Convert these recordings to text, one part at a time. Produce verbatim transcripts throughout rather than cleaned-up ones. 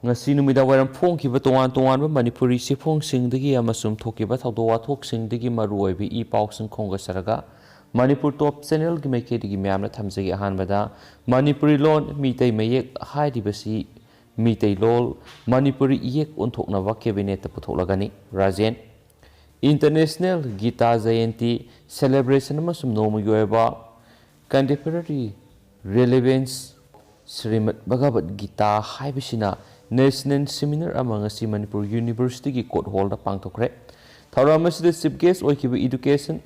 ꯉꯁꯤ ꯅꯨꯃꯤꯗꯥꯡ ꯋꯥꯏꯔꯝ ꯐꯣꯡꯈꯤꯕ ꯇꯣꯉꯥꯟ ꯇꯣꯉꯥꯟꯕ ꯃꯅꯤꯄꯨꯔꯤ ꯆꯦꯐꯣꯡꯁꯤꯡꯗꯒꯤ ꯑꯃꯁꯨꯡ ꯊꯣꯛꯈꯤꯕ ꯊꯧꯗꯣꯛ ꯋꯥꯊꯣꯛꯁꯤꯡꯗꯒꯤ ꯃꯔꯨꯑꯣꯏꯕ ꯏ ꯄꯥꯎꯁꯤꯡ ꯈꯣꯝꯒꯠꯆꯔꯒ, ꯃꯅꯤꯄꯨꯔ ꯇꯣꯞ ꯆꯦꯅꯦꯜꯒꯤ ꯃꯥꯏꯀꯩꯗꯒꯤ ꯃꯌꯥꯝꯅ ꯊꯝꯖꯒꯦ꯫ ꯑꯍꯥꯟꯕꯗ, ꯃꯅꯤꯄꯨꯔꯤ ꯂꯣꯟ ꯃꯤꯇꯩ ꯃꯌꯦꯛ ꯍꯥꯏꯔꯤꯕꯁꯤ ꯃꯤꯇꯩꯂꯣꯜ ꯃꯅꯤꯄꯨꯔꯤ ꯏꯌꯦꯛ ꯑꯣꯟꯊꯣꯛꯅꯕ ꯀꯦꯕꯤꯅꯦꯠꯇ ꯄꯨꯊꯣꯛꯂꯒꯅꯤ꯫ Rajen. International Gita Jayanti celebration ꯑꯃꯁꯨꯡ ꯅꯣꯡꯃꯒꯤ ꯑꯣꯏꯕ contemporary relevance ꯁ꯭ꯔꯤꯃꯗ ꯚꯒꯕꯗ ꯒꯤꯇꯥ ꯍꯥꯏꯕꯁꯤꯅ ꯅꯦꯁꯅꯦꯜ ꯁꯦꯃꯤꯅꯥꯔ ꯑꯃ ꯉꯁꯤ ꯃꯅꯤꯄꯨꯔ ꯌꯨꯅꯤꯚꯔꯁꯤꯇꯤꯒꯤ ꯀꯣꯔꯠ ꯍꯣꯜꯗ ꯄꯥꯡꯊꯣꯛꯈ꯭ꯔꯦ꯫ ꯊꯧꯔꯝ ꯑꯁꯤꯗ ꯆꯤꯐ ꯒꯦꯁ ꯑꯣꯏꯈꯤꯕ ꯏꯗꯨꯀꯦꯁꯟ,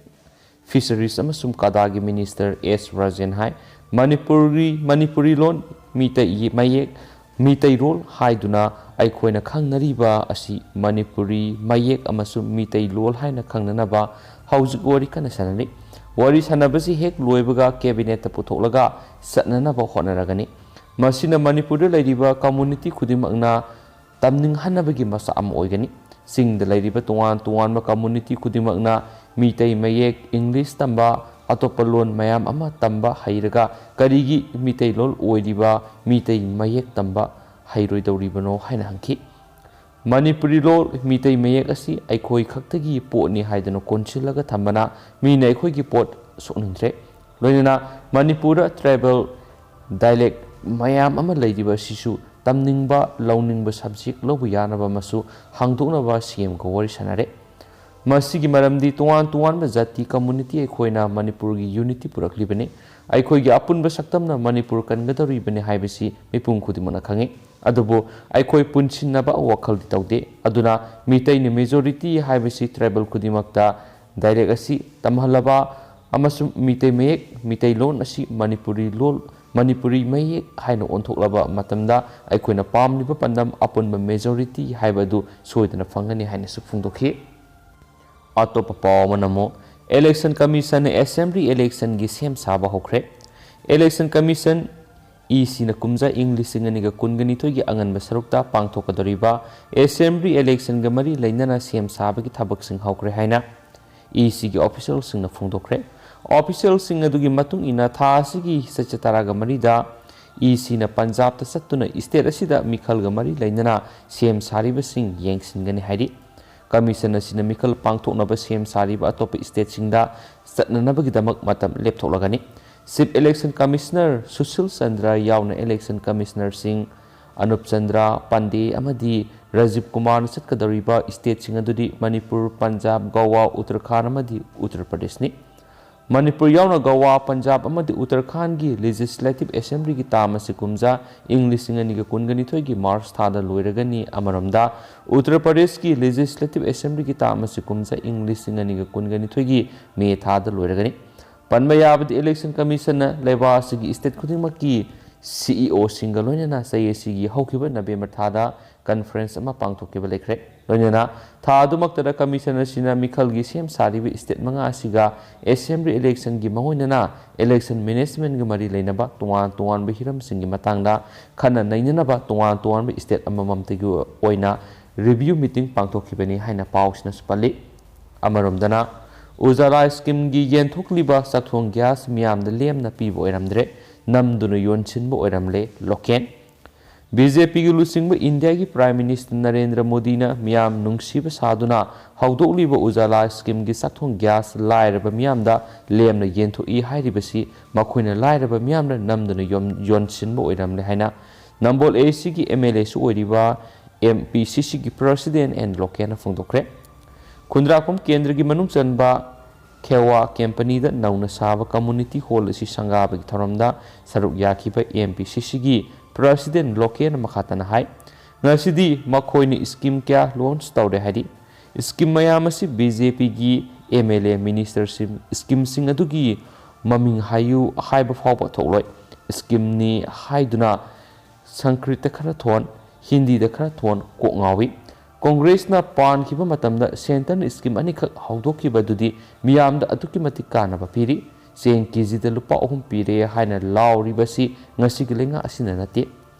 ꯐꯤꯁꯔꯤꯁ ꯑꯃꯁꯨꯡ ꯀꯥꯗꯥꯒꯤ ꯃꯤꯅꯤꯁꯇꯔ ꯑꯦꯁ ꯔꯥꯖꯦꯟ ꯍꯥꯏ, ꯃꯅꯤꯄꯨꯔꯤ, ꯃꯅꯤꯄꯨꯔꯤ ꯂꯣꯟ, ꯃꯤꯇꯩ ꯃꯌꯦꯛ, ꯃꯤꯇꯩꯔꯣꯜ ꯍꯥꯏꯗꯨꯅ ꯑꯩꯈꯣꯏꯅ ꯈꯪꯅꯔꯤꯕ ꯑꯁꯤ ꯃꯅꯤꯄꯨꯔꯤ ꯃꯌꯦꯛ ꯑꯃꯁꯨꯡ ꯃꯤꯇꯩꯂꯣꯜ ꯍꯥꯏꯅ ꯈꯪꯅꯅꯕ ꯍꯧꯖꯤꯛ ꯋꯥꯔꯤ ꯀꯟꯅ ꯁꯥꯟꯅꯔꯤ꯫ ꯋꯥꯔꯤ ꯁꯥꯟꯅꯕꯁꯤ ꯍꯦꯛ ꯂꯣꯏꯕꯒ ꯀꯦꯕꯤꯅꯦꯠꯇ ꯄꯨꯊꯣꯛꯂꯒ ꯆꯠꯅꯅꯕ ꯍꯣꯠꯅꯔꯒꯅꯤ꯫ ꯃꯁꯤꯅ ꯃꯅꯤꯄꯨꯔꯗ ꯂꯩꯔꯤꯕ ꯀꯝꯃꯨꯅꯤꯇꯤ ꯈꯨꯗꯤꯡꯃꯛꯅ ꯇꯝꯅꯤꯡꯍꯟꯅꯕꯒꯤ ꯃꯆꯥꯛ ꯑꯃ ꯑꯣꯏꯒꯅꯤ꯫ ꯆꯤꯡꯗ ꯂꯩꯔꯤꯕ ꯇꯣꯉꯥꯟ ꯇꯣꯉꯥꯟꯕ ꯀꯝꯃꯨꯅꯤꯇꯤ ꯈꯨꯗꯤꯡꯃꯛꯅ ꯃꯤꯇꯩ ꯃꯌꯦꯛ, ꯏꯪꯂꯤꯁ ꯇꯝꯕ, ꯑꯇꯣꯞꯄ ꯂꯣꯟ ꯃꯌꯥꯝ ꯑꯃ ꯇꯝꯕ ꯍꯩꯔꯒ ꯀꯔꯤꯒꯤ ꯃꯤꯇꯩꯂꯣꯜ ꯑꯣꯏꯔꯤꯕ ꯃꯤꯇꯩ ꯃꯌꯦꯛ ꯇꯝꯕ ꯍꯩꯔꯣꯏꯗꯧꯔꯤꯕꯅꯣ ꯍꯥꯏꯅ ꯍꯪꯈꯤ꯫ ꯃꯅꯤꯄꯨꯔꯤ ꯂꯣꯜ, ꯃꯤꯇꯩ ꯃꯌꯦꯛ ꯑꯁꯤ ꯑꯩꯈꯣꯏ ꯈꯛꯇꯒꯤ ꯄꯣꯠꯅꯤ ꯍꯥꯏꯗꯨꯅ ꯀꯣꯟꯁꯤꯜꯂꯒ ꯊꯝꯕꯅ ꯃꯤꯅ ꯑꯩꯈꯣꯏꯒꯤ ꯄꯣꯠ ꯁꯣꯛꯅꯤꯡꯗ꯭ꯔꯦ꯫ ꯂꯣꯏꯅꯅ ꯃꯅꯤꯄꯨꯔꯗ ꯇ꯭ꯔꯥꯏꯕꯦꯜ ꯗꯥꯏꯂꯦꯛ ꯃꯌꯥꯝ ꯑꯃ ꯂꯩꯔꯤꯕ ꯑꯁꯤꯁꯨ ꯇꯝꯅꯤꯡꯕ, ꯂꯧꯅꯤꯡꯕ ꯁꯕꯖꯦꯛ ꯂꯧꯕ ꯌꯥꯅꯕ ꯑꯃꯁꯨ ꯍꯥꯡꯗꯣꯛꯅꯕ ꯁꯤ ꯑꯦꯝꯒ ꯋꯥꯔꯤ ꯁꯥꯟꯅꯔꯦ꯫ ꯃꯁꯤꯒꯤ ꯃꯔꯝꯗꯤ ꯇꯣꯉꯥꯟ ꯇꯣꯉꯥꯟꯕ ꯖꯥꯇꯤ ꯀꯝꯃꯨꯅꯤꯇꯤ ꯑꯩꯈꯣꯏꯅ ꯃꯅꯤꯄꯨꯔꯒꯤ ꯌꯨꯅꯤꯇꯤ ꯄꯨꯔꯛꯂꯤꯕꯅꯤ꯫ ꯑꯩꯈꯣꯏꯒꯤ ꯑꯄꯨꯟꯕ ꯁꯛꯇꯝꯅ ꯃꯅꯤꯄꯨꯔ ꯀꯟꯒꯗꯧꯔꯤꯕꯅꯤ ꯍꯥꯏꯕꯁꯤ ꯃꯤꯄꯨꯝ ꯈꯨꯗꯤꯡꯃꯛꯅ ꯈꯪꯏ꯫ ꯑꯗꯨꯕꯨ ꯑꯩꯈꯣꯏ ꯄꯨꯟꯁꯤꯟꯅꯕ ꯋꯥꯈꯜꯗꯤ ꯇꯧꯗꯦ꯫ ꯑꯗꯨꯅ ꯃꯤꯇꯩꯅ ꯃꯦꯖꯣꯔꯤꯇꯤ ꯍꯥꯏꯕꯁꯤ ꯇ꯭ꯔꯥꯏꯕꯦꯜ ꯈꯨꯗꯤꯡꯃꯛꯇ ꯗꯥꯏꯂꯦꯛ ꯑꯁꯤ ꯇꯝꯍꯜꯂꯕ ꯑꯃꯁꯨꯡ ꯃꯤꯇꯩ ꯃꯌꯦꯛ, ꯃꯤꯇꯩꯂꯣꯟ ꯑꯁꯤ ꯃꯅꯤꯄꯨꯔꯤ ꯂꯣꯜ, ꯃꯅꯤꯄꯨꯔꯤ ꯃꯌꯦꯛ ꯍꯥꯏꯅ ꯑꯣꯟꯊꯣꯛꯂꯕ ꯃꯇꯝꯗ ꯑꯩꯈꯣꯏꯅ ꯄꯥꯝꯂꯤꯕ ꯄꯥꯟꯗꯝ ꯑꯄꯨꯟꯕ ꯃꯦꯖꯣꯔꯤꯇꯤ ꯍꯥꯏꯕ ꯑꯗꯨ ꯁꯣꯏꯗꯅ ꯐꯪꯒꯅꯤ ꯍꯥꯏꯅꯁꯨ ꯐꯣꯡꯗꯣꯛꯈꯤ꯫ ꯑꯇꯣꯞꯄ ꯄꯥꯎ ꯑꯃꯅ ꯑꯃꯨꯛ, ꯏꯂꯦꯛꯁꯟ ꯀꯃꯤꯁꯟꯅ ꯑꯦꯁꯦꯝꯕ꯭ꯂꯤ ꯏꯂꯦꯛꯁꯟꯒꯤ ꯁꯦꯝ ꯁꯥꯕ ꯍꯧꯈ꯭ꯔꯦ꯫ ꯏꯂꯦꯛꯁꯟ ꯀꯃꯤꯁꯟ, ꯏ ꯁꯤꯅ ꯀꯨꯝꯖꯥ ꯏꯪ ꯂꯤꯁꯤꯡ ꯑꯅꯤꯒ ꯀꯨꯟꯒ ꯅꯤꯊꯣꯏꯒꯤ ꯑꯉꯟꯕ ꯁꯔꯨꯛꯇ ꯄꯥꯡꯊꯣꯛꯀꯗꯧꯔꯤꯕ ꯑꯦꯁꯦꯝꯕ꯭ꯂꯤ ꯏꯂꯦꯛꯁꯟꯒ ꯃꯔꯤ ꯂꯩꯅꯅ ꯁꯦꯝ ꯁꯥꯕꯒꯤ ꯊꯕꯛꯁꯤꯡ ꯍꯧꯈ꯭ꯔꯦ ꯍꯥꯏꯅ ꯏ ꯁꯤꯒꯤ ꯑꯣꯐꯤꯁꯤꯌꯦꯜꯁꯤꯡꯅ ꯐꯣꯡꯗꯣꯛꯈ꯭ꯔꯦ꯫ ꯑꯣꯐꯤꯁꯤꯌꯦꯜꯁꯤꯡ ꯑꯗꯨꯒꯤ ꯃꯇꯨꯡ ꯏꯟꯅ ꯊꯥ ꯑꯁꯤꯒꯤ ꯆꯩꯆꯠ ꯇꯔꯥꯒ ꯃꯔꯤꯗ ꯏ ꯁꯤꯅ ꯄꯟꯖꯥꯕꯇ ꯆꯠꯇꯨꯅ state ꯑꯁꯤꯗ ꯃꯤꯈꯜꯒ ꯃꯔꯤ ꯂꯩꯅꯅ ꯁꯦꯝ ꯁꯥꯔꯤꯕꯁꯤꯡ ꯌꯦꯡꯁꯤꯟꯒꯅꯤ ꯍꯥꯏꯔꯤ꯫ Commission ꯑꯁꯤꯅ ꯃꯤꯈꯜ ꯄꯥꯡꯊꯣꯛꯅꯕ ꯁꯦꯝ ꯁꯥꯔꯤꯕ ꯑꯇꯣꯞꯄ stateꯁꯤꯡꯗ ꯆꯠꯅꯅꯕꯒꯤꯗꯃꯛ ꯃꯇꯝ ꯂꯦꯞꯊꯣꯛꯂꯒꯅꯤ꯫ Chief Election Commissioner Sushil Chandra ꯌꯥꯎꯅ election commissionerꯁꯤꯡ ꯑꯅꯨꯞ ꯆꯟꯗ꯭ꯔ ꯄꯥꯟꯗꯦ ꯑꯃꯗꯤ ꯔꯥꯖꯤꯕ ꯀꯨꯃꯥꯔꯅ ꯆꯠꯀꯗꯧꯔꯤꯕ stateꯁꯤꯡ ꯑꯗꯨꯗꯤ ꯃꯅꯤꯄꯨꯔ, ꯄꯟꯖꯥꯕ, ꯒꯣꯋꯥ, ꯎꯠꯇꯔꯈꯥꯟꯗ ꯑꯃꯗꯤ ꯎꯠꯇꯔ ꯄ꯭ꯔꯗꯦꯁꯅꯤ꯫ ꯃꯅꯤꯄꯨꯔ ꯌꯥꯎꯅ ꯒꯣꯋꯥ, ꯄꯟꯖꯥꯕ ꯑꯃꯗꯤ ꯎꯠꯇꯔꯈꯥꯟꯗꯒꯤ Legislative Assemblyꯒꯤ term ꯑꯁꯤ ꯀꯨꯝꯖꯥ ꯏꯪ ꯂꯤꯁꯤꯡ ꯑꯅꯤꯒ ꯀꯨꯟꯒ ꯅꯤꯊꯣꯏꯒꯤ March ꯊꯥꯗ ꯂꯣꯏꯔꯒꯅꯤ꯫ ꯑꯃꯔꯣꯝꯗ, ꯎꯠꯇꯔ ꯄ꯭ꯔꯗꯦꯁꯀꯤ Legislative Assemblyꯒꯤ term ꯑꯁꯤ ꯀꯨꯝꯖꯥ ꯏꯪ ꯂꯤꯁꯤꯡ ꯑꯅꯤꯒ ꯀꯨꯟꯒ ꯅꯤꯊꯣꯏꯒꯤ May ꯊꯥꯗ ꯂꯣꯏꯔꯒꯅꯤ꯫ ꯄꯟꯕ ꯌꯥꯕꯗꯤ, Election Commissionꯅ ꯂꯩꯕꯥꯛ ꯑꯁꯤꯒꯤ state ꯈꯨꯗꯤꯡꯃꯛꯀꯤ CEOꯁꯤꯡꯒ ꯂꯣꯏꯅꯅ ꯆꯍꯤ ꯑꯁꯤꯒꯤ ꯍꯧꯈꯤꯕ November ꯊꯥꯗ conference ꯑꯃ ꯄꯥꯡꯊꯣꯛꯈꯤꯕ ꯂꯩꯈ꯭ꯔꯦ꯫ ꯂꯣꯏꯅꯅ ꯊꯥ ꯑꯗꯨꯃꯛꯇꯗ Commission ꯑꯁꯤꯅ ꯃꯤꯈꯜꯒꯤ ꯁꯦꯝ ꯁꯥꯔꯤꯕ state ꯃꯉꯥ ꯑꯁꯤꯒ Assembly electionꯒꯤ ꯃꯔꯨꯑꯣꯏꯅ election managementꯒ ꯃꯔꯤ ꯂꯩꯅꯕ ꯇꯣꯉꯥꯟ ꯇꯣꯉꯥꯟꯕ ꯍꯤꯔꯝꯁꯤꯡꯒꯤ ꯃꯇꯥꯡꯗ ꯈꯟꯅ ꯅꯩꯅꯅꯕ ꯇꯣꯉꯥꯟ ꯇꯣꯉꯥꯟꯕ state ꯑꯃꯃꯝꯇꯒꯤ ꯑꯣꯏꯅ review meeting ꯄꯥꯡꯊꯣꯛꯈꯤꯕꯅꯤ ꯍꯥꯏꯅ ꯄꯥꯎꯁꯤꯅꯁꯨ ꯄꯜꯂꯤ꯫ ꯑꯃꯔꯣꯝꯗꯅ, Ujjwala schemeꯒꯤ ꯌꯦꯟꯊꯣꯛꯂꯤꯕ ꯆꯥꯛꯊꯣꯡ gas ꯃꯤꯌꯥꯝꯗ ꯂꯦꯝꯅ ꯄꯤꯕ ꯑꯣꯏꯔꯝꯗ꯭ꯔꯦ, ꯅꯝꯗꯨꯅ ꯌꯣꯟꯁꯤꯟꯕ ꯑꯣꯏꯔꯝꯂꯦ꯫ Loken꯫ BJPꯒꯤ ꯂꯨꯆꯤꯡꯕ ꯏꯟꯗꯤꯌꯥꯒꯤ Prime Minister ꯅꯔꯦꯟꯗ꯭ꯔ ꯃꯣꯗꯤꯅ ꯃꯤꯌꯥꯝ ꯅꯨꯡꯁꯤꯕ ꯁꯥꯗꯨꯅ ꯍꯧꯗꯣꯛꯂꯤꯕ Ujjwala schemeꯒꯤ ꯆꯥꯛꯊꯣꯡ gas ꯂꯥꯏꯔꯕ ꯃꯤꯌꯥꯝꯗ ꯂꯦꯝꯅ ꯌꯦꯟꯊꯣꯛꯏ ꯍꯥꯏꯔꯤꯕꯁꯤ ꯃꯈꯣꯏꯅ ꯂꯥꯏꯔꯕ ꯃꯤꯌꯥꯝꯅ ꯅꯝꯗꯨꯅ ꯌꯣꯟ-, ꯌꯣꯟꯁꯤꯟꯕ ꯑꯣꯏꯔꯝꯂꯦ ꯍꯥꯏꯅ ꯅꯝꯕꯣꯜ ACꯒꯤ MLAꯁꯨ ꯑꯣꯏꯔꯤꯕ MPCCꯒꯤ President N Lokenꯅ ꯐꯣꯡꯗꯣꯛꯈ꯭ꯔꯦ꯫ ꯈꯨꯟꯗ꯭ꯔꯥꯛꯄꯝ ꯀꯦꯟꯗ꯭ꯔꯒꯤ ꯃꯅꯨꯡ ꯆꯟꯕ ꯈꯦꯋꯥ ꯀꯦꯝꯄꯅꯤꯗ ꯅꯧꯅ ꯁꯥꯕ community hall ꯑꯁꯤ ꯁꯪꯒꯥꯕꯒꯤ ꯊꯧꯔꯝꯗ ꯁꯔꯨꯛ ꯌꯥꯈꯤꯕ MPCCꯒꯤ President Lokenꯅ ꯃꯈꯥ ꯇꯥꯅ ꯍꯥꯏ, ꯉꯁꯤꯗꯤ ꯃꯈꯣꯏꯅ scheme ꯀꯌꯥ launch ꯇꯧꯔꯦ ꯍꯥꯏꯔꯤ꯫ Scheme ꯃꯌꯥꯝ ꯑꯁꯤ BJPꯒꯤ MLA ministerꯁꯤꯡ schemeꯁꯤꯡ ꯑꯗꯨꯒꯤ ꯃꯃꯤꯡ ꯍꯥꯏꯌꯨ ꯍꯥꯏꯕ ꯐꯥꯎꯕ ꯊꯣꯛꯂꯣꯏ꯫ Schemeꯅꯤ ꯍꯥꯏꯗꯨꯅ ꯁꯪꯁꯀ꯭ꯔꯤꯠꯇ ꯈꯔ ꯊꯣꯟ, ꯍꯤꯟꯗꯤꯗ ꯈꯔ ꯊꯣꯟ, ꯀꯣꯛ ꯉꯥꯎꯏ꯫ ꯀꯣꯡꯒ꯭ꯔꯦꯁꯅ ꯄꯥꯟꯈꯤꯕ ꯃꯇꯝꯗ centreꯅ scheme ꯑꯅꯤꯈꯛ ꯍꯧꯗꯣꯛꯈꯤꯕ ꯑꯗꯨꯗꯤ ꯃꯤꯌꯥꯝꯗ ꯑꯗꯨꯛꯀꯤ ꯃꯇꯤꯛ ꯀꯥꯟꯅꯕ ꯄꯤꯔꯤ꯫ ꯆꯦꯡ KGꯗ ꯂꯨꯄꯥ ꯑꯍꯨꯝ ꯄꯤꯔꯦ ꯍꯥꯏꯅ ꯂꯥꯎꯔꯤꯕꯁꯤ ꯉꯁꯤꯒꯤ ꯂꯩꯉꯥꯛ ꯑꯁꯤꯅ ꯅꯠꯇꯦ,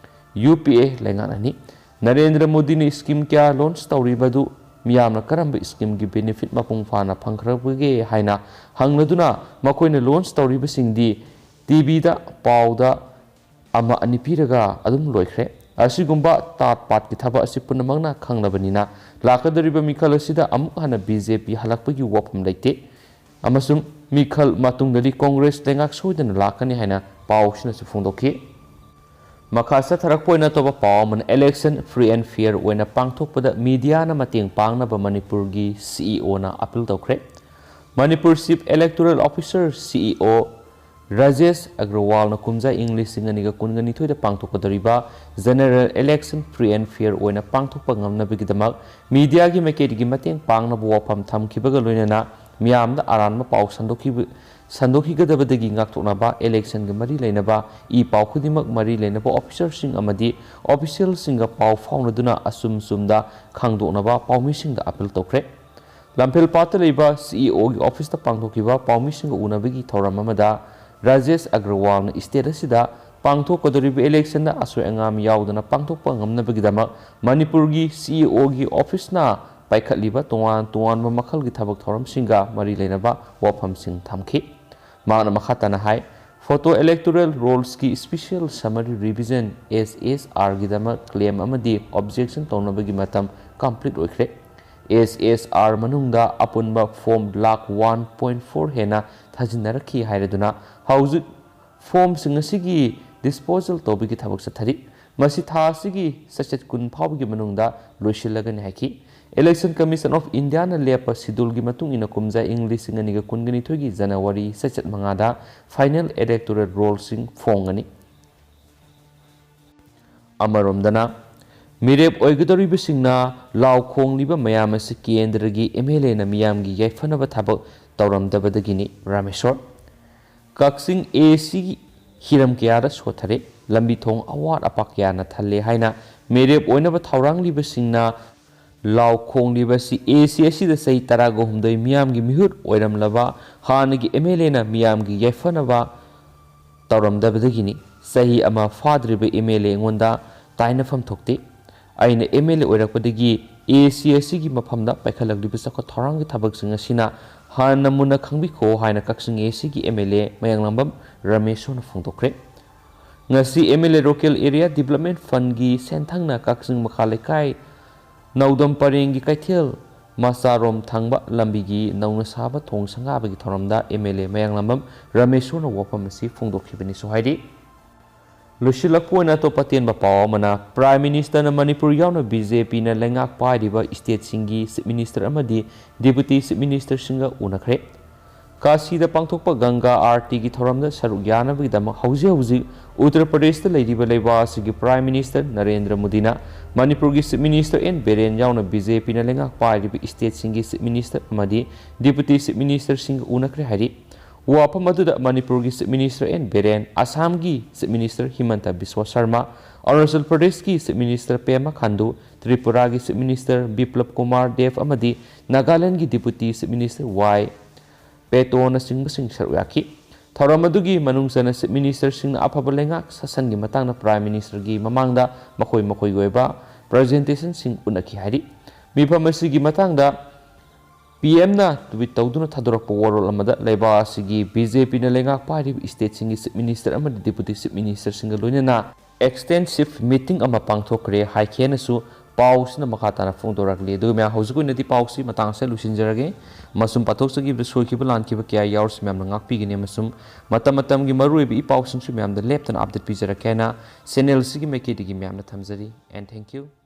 UPA ꯂꯩꯉꯥꯛꯅꯅꯤ꯫ ꯅꯔꯦꯟꯗ꯭ꯔ ꯃꯣꯗꯤꯅ scheme ꯀꯌꯥ launch ꯇꯧꯔꯤꯕꯗꯨ ꯃꯤꯌꯥꯝꯅ ꯀꯔꯝꯕ schemeꯒꯤ benefit ꯃꯄꯨꯡ ꯐꯥꯅ ꯐꯪꯈ꯭ꯔꯕꯒꯦ ꯍꯥꯏꯅ ꯍꯪꯂꯗꯨꯅ ꯃꯈꯣꯏꯅ launch ꯇꯧꯔꯤꯕꯁꯤꯡꯗꯤ TVꯗ, ꯄꯥꯎꯗ, ꯑꯃ ꯑꯅꯤ ꯄꯤꯔꯒ ꯑꯗꯨꯝ ꯂꯣꯏꯈ꯭ꯔꯦ꯫ ꯑꯁꯤꯒꯨꯝꯕ ꯇꯥꯠ ꯄꯥꯠꯀꯤ ꯊꯕꯛ ꯑꯁꯤ ꯄꯨꯝꯅꯃꯛꯅ ꯈꯪꯂꯕꯅꯤꯅ, ꯂꯥꯛꯀꯗꯧꯔꯤꯕ ꯃꯤꯈꯜ ꯑꯁꯤꯗ ꯑꯃꯨꯛ ꯍꯟꯅ ꯕꯤ ꯖꯦ ꯄꯤ ꯍꯜꯂꯛꯄꯒꯤ ꯋꯥꯐꯝ ꯂꯩꯇꯦ꯫ ꯑꯃꯁꯨꯡ ꯃꯤꯈꯜ ꯃꯇꯨꯡꯗꯗꯤ ꯀꯣꯡꯒ꯭ꯔꯦꯁ ꯂꯩꯉꯥꯛ ꯁꯣꯏꯗꯅ ꯂꯥꯛꯀꯅꯤ ꯍꯥꯏꯅ ꯄꯥꯎꯁꯤꯅꯁꯨ ꯐꯣꯡꯗꯣꯛꯈꯤ꯫ ꯃꯈꯥ ꯆꯠꯊꯔꯛꯄ ꯑꯣꯏꯅ ꯑꯇꯣꯞꯄ ꯄꯥꯎ ꯑꯃꯅ, election free and fair ꯑꯣꯏꯅ ꯄꯥꯡꯊꯣꯛꯄꯗ ꯃꯤꯗꯤꯌꯥꯅ ꯃꯇꯦꯡ ꯄꯥꯡꯅꯕ ꯃꯅꯤꯄꯨꯔꯒꯤ ꯁꯤ ꯏ ꯑꯣꯅ ꯑꯥꯄꯤꯜ ꯇꯧꯈ꯭ꯔꯦ꯫ ꯃꯅꯤꯄꯨꯔ Chief Electoral Officer, ꯁꯤ ꯏ ꯑꯣ, ꯔꯥꯖꯦꯁ ꯑꯒ꯭ꯔꯋꯥꯜꯅ ꯀꯨꯝꯖꯥ ꯏꯪ ꯂꯤꯁꯤꯡ ꯑꯅꯤꯒ ꯀꯨꯟꯒ ꯅꯤꯊꯣꯏꯗ ꯄꯥꯡꯊꯣꯛꯀꯗꯧꯔꯤꯕ general election free and fair ꯑꯣꯏꯅ ꯄꯥꯡꯊꯣꯛꯄ ꯉꯝꯅꯕꯒꯤꯗꯃꯛ ꯃꯤꯗꯤꯌꯥꯒꯤ ꯃꯥꯏꯀꯩꯗꯒꯤ ꯃꯇꯦꯡ ꯄꯥꯡꯅꯕ ꯋꯥꯐꯝ ꯊꯝꯈꯤꯕꯒ ꯂꯣꯏꯅꯅ ꯃꯤꯌꯥꯝꯗ ꯑꯔꯥꯟꯕ ꯄꯥꯎ ꯁꯟꯗꯣꯛꯈꯤꯕ, ꯁꯟꯗꯣꯛꯈꯤꯒꯗꯕꯗꯒꯤ ꯉꯥꯛꯊꯣꯛꯅꯕ electionꯒ ꯃꯔꯤ ꯂꯩꯅꯕ ꯏ ꯄꯥꯎ ꯈꯨꯗꯤꯡꯃꯛ ꯃꯔꯤ ꯂꯩꯅꯕ officerꯁꯤꯡ ꯑꯃꯗꯤ officialꯁꯤꯡꯒ ꯄꯥꯎ ꯐꯥꯎꯅꯗꯨꯅ ꯑꯆꯨꯝ ꯆꯨꯝꯗ ꯈꯪꯗꯣꯛꯅꯕ ꯄꯥꯎꯃꯤꯁꯤꯡꯗ ꯑꯥꯄꯤꯜ ꯇꯧꯈ꯭ꯔꯦ꯫ ꯂꯝꯐꯦꯜꯄꯥꯠꯇ ꯂꯩꯕ ꯁꯤ ꯏ ꯑꯣꯒꯤ officeꯇ ꯄꯥꯡꯊꯣꯛꯈꯤꯕ ꯄꯥꯎꯃꯤꯁꯤꯡꯒ ꯎꯅꯕꯒꯤ ꯊꯧꯔꯝ ꯑꯃꯗ ꯔꯥꯖꯦꯁ ꯑꯒ꯭ꯔꯋꯥꯜꯅ state ꯑꯁꯤꯗ ꯄꯥꯡꯊꯣꯛꯀꯗꯧꯔꯤꯕ electionꯗ ꯑꯁꯣꯏ ꯑꯉꯥꯝ ꯌꯥꯎꯗꯅ ꯄꯥꯡꯊꯣꯛꯄ ꯉꯝꯅꯕꯒꯤꯗꯃꯛ ꯃꯅꯤꯄꯨꯔꯒꯤ ꯁꯤ ꯏ ꯑꯣꯒꯤ officeꯅ ꯄꯥꯏꯈꯠꯂꯤꯕ ꯇꯣꯉꯥꯟ ꯇꯣꯉꯥꯟꯕ ꯃꯈꯜꯒꯤ ꯊꯕꯛ ꯊꯧꯔꯝꯁꯤꯡꯒ ꯃꯔꯤ ꯂꯩꯅꯕ ꯋꯥꯐꯝꯁꯤꯡ ꯊꯝꯈꯤ꯫ ꯃꯍꯥꯛꯅ ꯃꯈꯥ ꯇꯥꯅ ꯍꯥꯏ, Photo Electoral Rollsꯀꯤ Special Summary Revision, S S Rꯒꯤꯗꯃꯛ claim ꯑꯃꯗꯤ objection ꯇꯧꯅꯕꯒꯤ ꯃꯇꯝ complete ꯑꯣꯏꯈ꯭ꯔꯦ꯫ S S R ꯃꯅꯨꯡꯗ ꯑꯄꯨꯟꯕ form lakh one point four ꯍꯦꯟꯅ ꯊꯥꯖꯤꯟꯅꯔꯛꯈꯤ ꯍꯥꯏꯔꯗꯨꯅ ꯍꯧꯖꯤꯛ formꯁꯤꯡ ꯑꯁꯤꯒꯤ disposal ꯇꯧꯕꯒꯤ ꯊꯕꯛ ꯆꯠꯊꯔꯤ꯫ ꯃꯁꯤ ꯊꯥ ꯑꯁꯤꯒꯤ ꯆꯩꯆꯠ ꯀꯨꯟ ꯐꯥꯎꯕꯒꯤ ꯃꯅꯨꯡꯗ ꯂꯣꯏꯁꯤꯜꯂꯒꯅꯤ ꯍꯥꯏꯈꯤ꯫ Election Commission of Indiaꯅ ꯂꯦꯞꯄ scheduleꯒꯤ ꯃꯇꯨꯡ ꯏꯟꯅ ꯀꯨꯝꯖꯥ ꯏꯪ ꯂꯤꯁꯤꯡ ꯑꯅꯤꯒ ꯀꯨꯟꯒ ꯅꯤꯊꯣꯏꯒꯤ January ꯆꯩꯆꯠ ꯃꯉꯥꯗ final electoral rollꯁꯤꯡ ꯐꯣꯡꯒꯅꯤ꯫ ꯑꯃꯔꯣꯝꯗꯅ, ꯃꯤꯔꯦꯞ ꯑꯣꯏꯒꯗꯧꯔꯤꯕꯁꯤꯡꯅ ꯂꯥꯎ ꯈꯣꯡꯂꯤꯕ ꯃꯌꯥꯝ ꯑꯁꯤ ꯀꯦꯟꯗ꯭ꯔꯒꯤ M L Aꯅ ꯃꯤꯌꯥꯝꯒꯤ ꯌꯥꯏꯐꯅꯕ ꯊꯕꯛ ꯇꯧꯔꯝꯗꯕꯗꯒꯤꯅꯤ꯫ ꯔꯥꯃꯦꯁꯣꯔ꯫ ꯀꯛꯆꯤꯡ A Cꯒꯤ ꯍꯤꯔꯝ ꯀꯌꯥꯗ ꯁꯣꯠꯊꯔꯦ, ꯂꯝꯕꯤ ꯊꯣꯡ ꯑꯋꯥꯠ ꯑꯄꯥ ꯀꯌꯥꯅ ꯊꯜꯂꯦ ꯍꯥꯏꯅ ꯃꯤꯔꯦꯞ ꯑꯣꯏꯅꯕ ꯊꯧꯔꯥꯡꯂꯤꯕꯁꯤꯡꯅ ꯂꯥꯎ ꯈꯣꯡꯂꯤꯕ ꯑꯁꯤ A C ꯑꯁꯤꯗ ꯆꯍꯤ ꯇꯔꯥꯒ ꯍꯨꯝꯗꯣꯏ ꯃꯤꯌꯥꯝꯒꯤ ꯃꯤꯍꯨꯠ ꯑꯣꯏꯔꯝꯂꯕ ꯍꯥꯟꯅꯒꯤ M L Aꯅ ꯃꯤꯌꯥꯝꯒꯤ ꯌꯥꯏꯐꯅꯕ ꯇꯧꯔꯝꯗꯕꯗꯒꯤꯅꯤ꯫ ꯆꯍꯤ ꯑꯃ ꯐꯥꯗ꯭ꯔꯤꯕ M L A ꯑꯩꯉꯣꯟꯗ ꯇꯥꯏꯅꯐꯝ ꯊꯣꯛꯇꯦ꯫ ꯑꯩꯅ M L A ꯑꯣꯏꯔꯛꯄꯗꯒꯤ A C ꯑꯁꯤꯒꯤ ꯃꯐꯝꯗ ꯄꯥꯏꯈꯠꯂꯛꯂꯤꯕ ꯆꯥꯎꯈꯠ ꯊꯧꯔꯥꯡꯒꯤ ꯊꯕꯛꯁꯤꯡ ꯑꯁꯤꯅ ꯍꯥꯟꯅ ꯃꯨꯟꯅ ꯈꯪꯕꯤꯈꯣ ꯍꯥꯏꯅ ꯀꯛꯆꯤꯡ A Cꯒꯤ M L A ꯃꯌꯥꯡꯂꯥꯡꯕꯝ ꯔꯥꯃꯦꯁꯣꯔꯅ ꯐꯣꯡꯗꯣꯛꯈ꯭ꯔꯦ꯫ ꯉꯁꯤ MLA Local Area Development Fundꯒꯤ ꯁꯦꯟꯊꯪꯅ ꯀꯛꯆꯤꯡ ꯃꯈꯥ ꯂꯩꯀꯥꯏ ꯅꯧꯗꯝ ꯄꯔꯦꯡꯒꯤ ꯀꯩꯊꯦꯜ ꯃꯆꯥꯔꯣꯝ ꯊꯪꯕ ꯂꯝꯕꯤꯒꯤ ꯅꯧꯅ ꯁꯥꯕ ꯊꯣꯡ ꯁꯪꯒꯥꯕꯒꯤ ꯊꯧꯔꯝꯗ MLA ꯃꯌꯥꯡꯂꯥꯝꯕꯝ ꯔꯥꯃꯦꯁꯣꯔꯅ ꯋꯥꯐꯝ ꯑꯁꯤ ꯐꯣꯡꯗꯣꯛꯈꯤꯕꯅꯤꯁꯨ ꯍꯥꯏꯔꯤ꯫ ꯂꯣꯏꯁꯤꯜꯂꯛꯄ ꯑꯣꯏꯅ ꯑꯇꯣꯞꯄ ꯑꯇꯦꯟꯕ ꯄꯥꯎ ꯑꯃꯅ, Prime Ministerꯅ ꯃꯅꯤꯄꯨꯔ ꯌꯥꯎꯅ BJPꯅ ꯂꯩꯉꯥꯛ ꯄꯥꯏꯔꯤꯕ stateꯁꯤꯡꯒꯤ Chief Minister ꯑꯃꯗꯤ Deputy Chief Ministerꯁꯤꯡꯒ ꯎꯅꯈ꯭ꯔꯦ꯫ ꯀꯥꯁꯤꯗ ꯄꯥꯡꯊꯣꯛꯄ ꯒꯪꯒꯥ ꯑꯥꯔꯇꯤꯒꯤ ꯊꯧꯔꯝꯗ ꯁꯔꯨꯛ ꯌꯥꯅꯕꯒꯤꯗꯃꯛ ꯍꯧꯖꯤꯛ ꯍꯧꯖꯤꯛ ꯎꯠꯇꯔ ꯄ꯭ꯔꯗꯦꯁꯇ ꯂꯩꯔꯤꯕ ꯂꯩꯕꯥꯛ ꯑꯁꯤꯒꯤ Prime Minister ꯅꯔꯦꯟꯗ꯭ꯔ ꯃꯣꯗꯤꯅ ꯃꯅꯤꯄꯨꯔꯒꯤ Chief Minister ꯑꯦꯟ ꯕꯤꯔꯦꯟ ꯌꯥꯎꯅ BJPꯅ ꯂꯩꯉꯥꯛ ꯄꯥꯏꯔꯤꯕ stateꯁꯤꯡꯒꯤ Chief Minister ꯑꯃꯗꯤ Deputy Chief Ministerꯁꯤꯡꯒ ꯎꯅꯈ꯭ꯔꯦ ꯍꯥꯏꯔꯤ꯫ ꯋꯥꯐꯝ ꯑꯗꯨꯗ ꯃꯅꯤꯄꯨꯔꯒꯤ Chief Minister ꯑꯦꯟ ꯕꯤꯔꯦꯟ, ꯑꯁꯥꯝꯒꯤ Chief Minister ꯍꯤꯃꯟꯇ ꯕꯤꯁ꯭ꯋ ꯁꯔꯃ, ꯑꯔꯨꯅꯥꯆꯜ ꯄ꯭ꯔꯗꯦꯁꯀꯤ Chief Minister ꯄꯦꯃꯥ ꯈꯥꯟꯗꯨ, ꯇ꯭ꯔꯤꯄꯨꯔꯥꯒꯤ Chief Minister ꯕꯤꯄ꯭ꯂꯕ Kumar ꯗꯦꯕ ꯑꯃꯗꯤ ꯅꯥꯒꯥꯂꯦꯟꯗꯒꯤ Deputy Chief Minister ꯋꯥꯏ ꯄꯦꯇꯣꯅꯆꯤꯡꯕꯁꯤꯡ ꯁꯔꯨꯛ ꯌꯥꯈꯤ꯫ ꯊꯧꯔꯝ ꯑꯗꯨꯒꯤ ꯃꯅꯨꯡ ꯆꯟꯅ Chief Ministerꯁꯤꯡꯅ ꯑꯐꯕ ꯂꯩꯉꯥꯛ ꯁꯥꯁꯟꯒꯤ ꯃꯇꯥꯡꯗ Prime Ministerꯒꯤ ꯃꯃꯥꯡꯗ ꯃꯈꯣꯏ ꯃꯈꯣꯏꯒꯤ ꯑꯣꯏꯕ presentationꯁꯤꯡ ꯎꯠꯅꯈꯤ ꯍꯥꯏꯔꯤ꯫ ꯃꯤꯐꯝ ꯑꯁꯤꯒꯤ ꯃꯇꯥꯡꯗ PMꯅ tweet ꯇꯧꯗꯨꯅ ꯊꯥꯗꯣꯔꯛꯄ ꯋꯥꯔꯣꯜ ꯑꯃꯗ ꯂꯩꯕꯥꯛ ꯑꯁꯤꯒꯤ BJPꯅ ꯂꯩꯉꯥꯛ ꯄꯥꯏꯔꯤꯕ stateꯁꯤꯡꯒꯤ Chief Minister ꯑꯃꯗꯤ Deputy Chief Ministerꯁꯤꯡꯒ ꯂꯣꯏꯅꯅ extensive meeting ꯑꯃ ꯄꯥꯡꯊꯣꯛꯈ꯭ꯔꯦ ꯍꯥꯏꯈꯤ ꯍꯥꯏꯅꯁꯨ ꯄꯥꯎꯁꯤꯅ ꯃꯈꯥ ꯇꯥꯅ ꯐꯣꯡꯗꯣꯔꯛꯂꯤ꯫ ꯑꯗꯨꯒ ꯃꯌꯥꯝ, ꯍꯧꯖꯤꯛ ꯑꯣꯏꯅꯗꯤ ꯄꯥꯎꯁꯤ ꯃꯇꯥꯡ ꯑꯁꯤꯗ ꯂꯣꯏꯁꯤꯟꯖꯔꯒꯦ꯫ ꯑꯃꯁꯨꯡ ꯄꯥꯊꯣꯛꯆꯈꯤꯕꯗ ꯁꯣꯏꯈꯤꯕ ꯂꯥꯟꯈꯤꯕ ꯀꯌꯥ ꯌꯥꯎꯔꯁꯨ ꯃꯌꯥꯝꯅ ꯉꯥꯛꯄꯤꯒꯅꯤ ꯑꯃꯁꯨꯡ ꯃꯇꯝ ꯃꯇꯝꯒꯤ ꯃꯔꯨꯑꯣꯏꯕ ꯏ ꯄꯥꯎꯁꯤꯡꯁꯨ ꯃꯌꯥꯝꯗ ꯂꯦꯞꯇꯅ update ꯄꯤꯖꯔꯛꯀꯦ ꯍꯥꯏꯅ channel ꯑꯁꯤꯒꯤ ꯃꯥꯏꯀꯩꯗꯒꯤ ꯃꯌꯥꯝꯅ ꯊꯝꯖꯔꯤ꯫ And thank you.